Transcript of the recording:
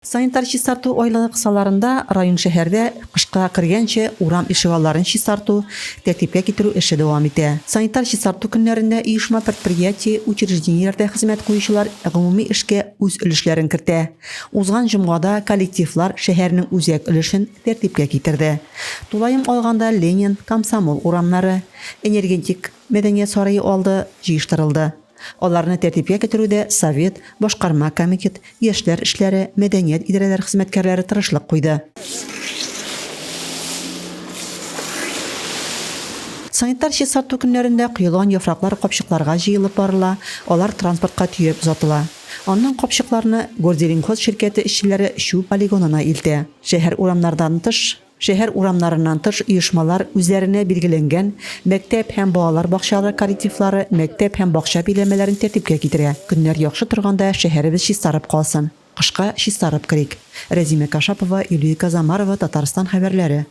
Санитар чистарту айлыгы кысаларында район-шәһәрдә кышка кергәнче урам ишегалларын чистарту, тәртипкә китерү эше дәвам итә. Санитар чистарту көннәрендә оешма-предприятие, учреждениеләрдә хезмәт куючылар гомуми эшкә үз өлешләрен кертә. Узган җомгада коллективлар шәһәрнең үзәк өлешен тәртипкә китерде. Тулаем алганда Ленин, Комсомол урамнары, Энергетик мәдәният сарае алды җыештырылды. Аларны тәртипкә китерүдә совет, башкарма комитет, яшьләр эшләре, мәдәният идарәләре хезмәткәрләре тырышлык куйды. Санитар чистарту көннәрендә коелган яфраклар капчыкларга җыелып барыла, алар транспортка төяп озатыла. Аннан капчыкларны Горзеленхоз ширкәте эшчеләре чүп полигонына илтә. Шәһәр урамнардан тыш, Шәһәр урамнарыннан тыш оешмалар үзләренә билгеләнгән мәктәп һәм балалар бакчалары коллективлары мәктәп һәм бакча биләмәләрен тәртипкә китерә. Көннәр яхшы торганда шәһәребез чистарып калсын. Кышка чистарып керик. Рәзимә Кашапова, Юлия Казамарова, Татарстан хәбәрләре.